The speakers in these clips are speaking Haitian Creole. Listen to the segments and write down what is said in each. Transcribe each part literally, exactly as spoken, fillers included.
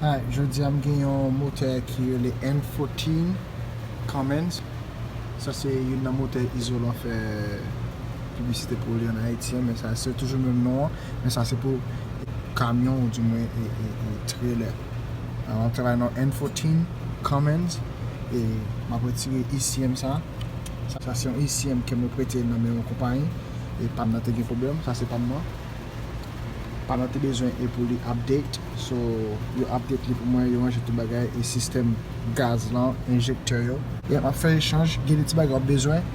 Alright, jodi a m gen yon motè ki rele N fourteen Cummins. Sa se youn nan motè Izolan fè piblisite pou li ann Ayiti an, men sa se toujou menm non an, men sa se pou kamyon oudimwen e, e, e trelè. An, m ap travay nan N fourteen Cummins e m ap retire E C M sa. Sa, sa se yon E C M ke mwen prete nan men yon konpayi e pa m nan te gen pwoblèm, sa se pa m nan. Pa m nan te bezwen e pou li update. So, yo update li pou mwen, yo ranje tout bagay e sistèm gaz lan, enjektè yo. Yeah, m ap fè echanj, gen de ti bagay w ap bezwen.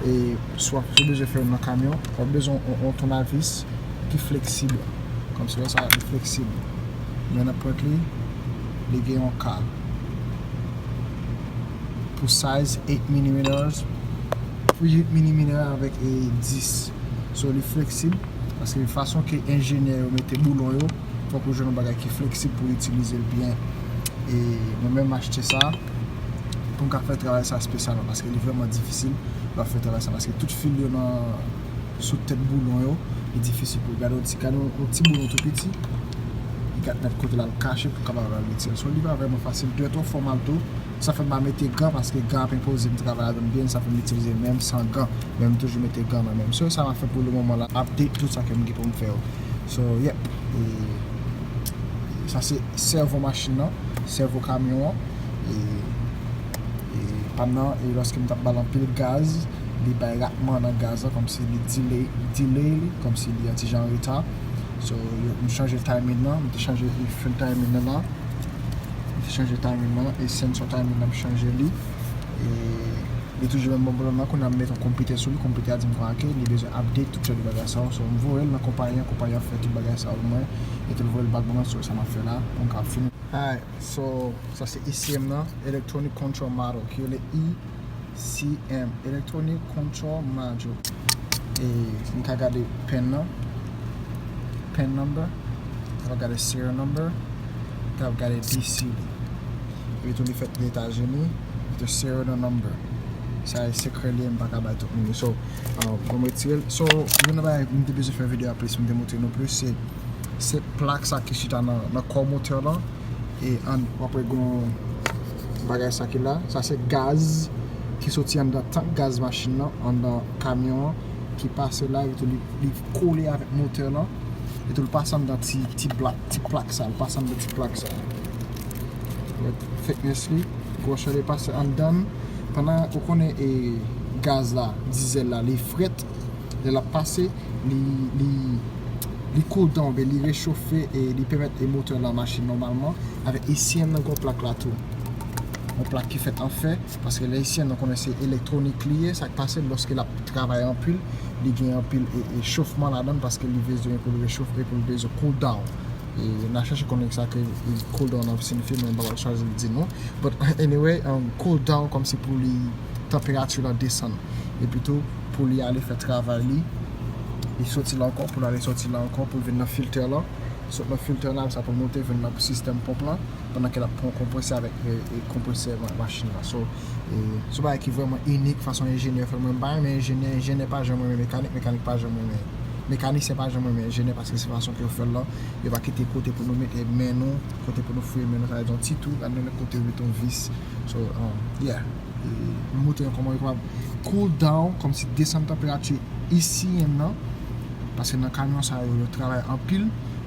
E swa si w bezwen fè nan kamyon, w ap bezwen yon, yon tonavis ki fleksib. Kòmsi wè sa, li fleksib. Men nan pwent li, li gen yon ka. Pou size eight millimeters, pou eight millimeter avèk e dis. So, li fleksib, paske fason ke enjenyè yo mete boulon yo, fòk ou jwenn yon bagay ki fleksib pou itilize l byen. E mwen menm m achte sa pou m ka fè travay sa espesyalman, paske li vrèman difisil lè w ap fè travay sa, paske tout fil yo nan sou tèt boulon yo, li difisil pou gade yon ti, gade yon, yon ti boulon tou piti, li gat nèt kote l al kache pou kapab al retire l. So, li pa vrèman fasil. Dwèt ou fòmal tou, sa fè m pa mete gan, paske gan ap enpoze m travay ladan l byen, sa fè m itilize men m san gan, men m toujou mete gan nan men m. So, sa m ap fè pou le moman la, update tout sa ke m gen pou m fè yo. So, yep. E sa se sèvo machin nan, sèvo kamyon an. E, e pa m nan, e lòske m t ap ba l anpil gaz, li bay ratman nan gaz la, kòmsi li delay, delay li, kòmsi li yon ti jan an reta. So, yo, m chanje timing nan, m te chanje fuel timing nan la. M te chanje timing nan, e sensor timing nan, m chanje li. E li toujou menm bon pwoblèm nan, kounye a m mete yon konpitè sou li, konpitè a di m konsa ke li bezwen update tout jan de bagay sa yo. So, m voye l nan konpayi an, konpayi an fè tout bagay sa yo pou mwen, e tou l voye l bak ban mwen, so sa m ap fè la, pou m kapab fini. Alright, so, sa se E C M nan, Electronic Control Module, ki rele E C M, Electronic Control Module. E nou ka gade pen nan, pen number, nou ka gade serial number, nou ka gade D C li. Epi tou li fèt Etazini, epi tou serial number. Sa e sekrè li, m pa ka bay tout moun yo. So, uh, bon, m retire l. So, youn nan bagay m te bezwen fè videyo a plis, m te montre nou plis, se, se plak sa ki chita nan, nan kò motè lan. E an, w ap wè gen yon bagay sa ki la. Sa se gaz ki soti anndan tank gaz machin nan, anndan kamyon an, ki pase la, epi tou li, li kole avèk motè lan. Epi tou li pase anndan ti, ti plak, ti plak sa, li pase anndan ti plak sa. Fèk mès li, gwosè li pase anndan. Pandan ou konnen e gaz la, dizèl la, li frèt, lè l ap pase, li, li, li cool down, oubyen li rechofe e li pèmèt e motè lan mache nòmalman. Avèk E C M nan, gen yon plak la tou. Yon plak ki fèt an fè, paske lè E C M nan konnen se elektwonik li ye, sa k pase, lòske l ap travay anpil, li gen anpil e, e chofman ladan l, paske li bezwen pou l rechofe, pou l bezwen cool down. E n a chèche konnen sa ke e cool down an siyifi, men m pa pral chwazi di nou. But anyway, um, cool down kòmsi pou li tanperati lan desann. Epi tou, pou li ale fè travay li, li soti la ankò, pou l ale soti la ankò, pou l vin nan filtè lan. Sot nan filtè lan, sa pou l monte, vin nan sistèm ponp lan, pandan ke l ap pran konpresè avèk e, e konpresè ma-, machin lan. So, e, se yon bagay ki vrèman inik, fason enjenyè fè l. Mwen, m pa renmen enjenyè, enjenyè pa janm renmen mekanik, mekanik pa janm renmen, mekanisyen pa janm renmen enjenyè, paske se fason ke yo fè l lan. Yo pa kite kote pou nou mete men nou, kote pou nou fouye men nou, sa vle di yon ti twou, gade nan lòt kote yo mete yon vis. So, um, yeah. E, m montre nou kòman yo kapab cool down, kòmsi desann tanperati E C M nan, paske nan kamyon sa yo, yo travay anpil,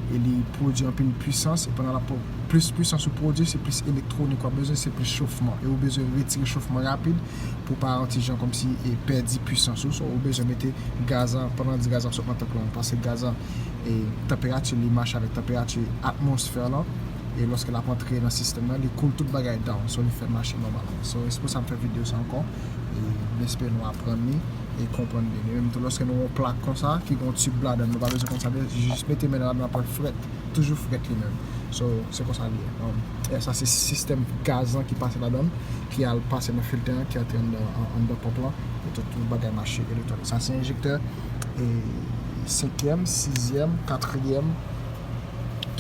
e li pwodui anpil pwisans, e pandan l ap pwodui plis pwisans ou pwodui, se plis elektwonik w ap bezwen, se plis chofman, e ou bezwen retire chofman rapid pou pa yon ti jan kòmsi e pèdi pwisans ou, so ou bezwen mete gaz la, pandan l di gaz la ap sot nan tank lan, paske gaz la, e tanperati li mache avèk tanperati atmosfè lan, e lòske l ap antre nan sistèm nan, li cool tout bagay down, so li fè l mache nòmalman. So, se pou sa m fè videyo sa ankò, e m espere nou aprann li e konprann li. E menm tou, lòske nou yon plak konsa, ki gen yon tib ladan l, nou pa bezwen konn sa, jis mete men nan ladan l, ap frèt, toujou frèt li menm. So, se konsa li ye. Um, e sa se sistèm gaz lan ki pase ladan l, ki al pase nan filtè an, ki antre anndan, an-, anndan ponp lan, e tout, tout bagay mache elektwonik. Sa se enjektè, e senkyèm, sizyèm, katriyèm,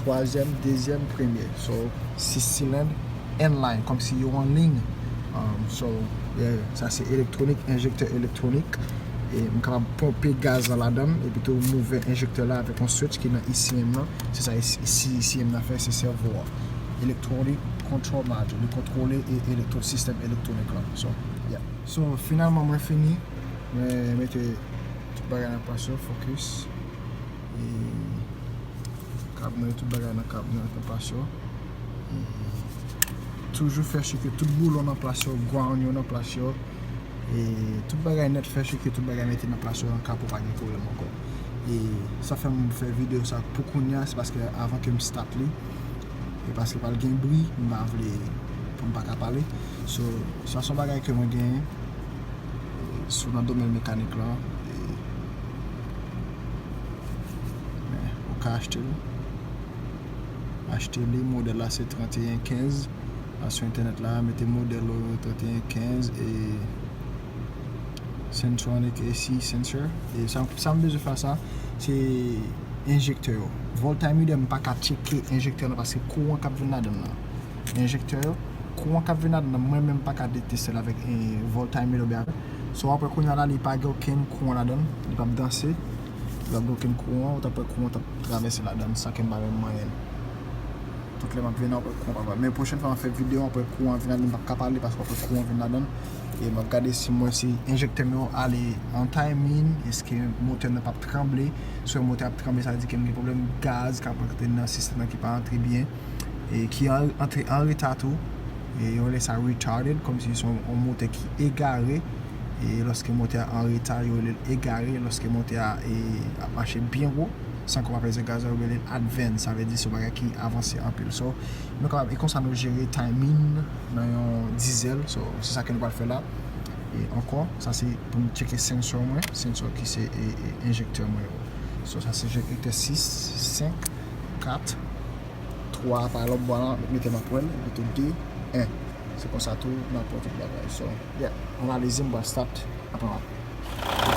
twazyèm, dezyèm, premye. So, sis silenn, N-line, kòmsi yo an liy. Um, so, yeah, sa se elektwonik, enjektè elektwonik. E m kapab ponpe gaz lan ladan l, epi tou m ouvè enjektè la avèk yon switch ki nan E C M nan. Se sa E C M nan fè, se sèvo a. electronic control module. Li kontwole e elektro, sistèm elektwonik lan. So, yeah. So, finalman, mwen fini. Mwen mete tout bagay nan plas yo, focus. E kab mwen, tout bagay nan kab mwen nan plas yo. E toujou fè si ke tout boulon nan plas yo, ground yo nan plas yo. E tout bagay nèt, fè si ke tout bagay mete nan plas yo nan ka pou pa gen pwoblèm ankò. E sa fè m fè videyo sa pou kounye a, se paske avan ke m start li, e paske pral gen bri, m pa vle pou m pa ka pale. So, sa se yon bagay ke mwen genyen, e, sou nan domèn mekanik lan. E, men, ou ka achte l. Achte li, modèl la se trannteyen kenz. Al sou entènèt la, mete modèl ou trannteyen kenz e Sentronic A C sensor. E sa, sa m bezwen fè sa, se enjektè yo. Voltmeter, m pa ka tcheke enjektè nan paske kouran k ap vin ladan l lan. Enjektè yo, kouran k ap vin ladan l lan, mwen menm m pa ka detekte l avèk, eh, voltmeter oubyen avèk. So, w ap wè kounye a la, li pa gen okenn kouran ladan l, li p ap danse, li p ap gen okenn kouran, ou t ap wè kouran t ap travèse ladan l san ke m pa menm manyen l. Tout lè m ap vin, w ap wè kouran p ap. Men pwochèn fwa m ap fè videyo, w ap wè kouran vin ladan, m p ap ka pale paske w ap wè kouran vin ladan. E m ap gade si m wè si enjektè m yo ale an timing, èske motè nan p ap tranble. Si w wè motè ap tranble, sa vle di ke m gen pwoblèm gaz k ap rantre nan sistèm nan ki pa rantre byen. E ki an, antre an reta tou. E yo rele sa retarded, kòmsi se yon, yon motè ki egare. E lòske motè a an reta, yo rele l egare. Lòske motè a, e, ap mache byen wo, san ke w pa peze gaz la, yo rele l advance. Sa vle di se yon bagay ki avanse anpil. So, nou kapab, e konsa nou jere timing nan yon dizèl. So, se sa ke nou pral fè la. E ankò, sa se pou m tcheke sensor mwen, sensor ki se, e, e, enjektè mwen yo. So, sa se enjektè sis, senk, kat, twa a pa lòt bò la, mete nan pwen, mete de, en. Se konsa tou, nan pwen tout bagay. So, yeah, analize m pral start apre m ap.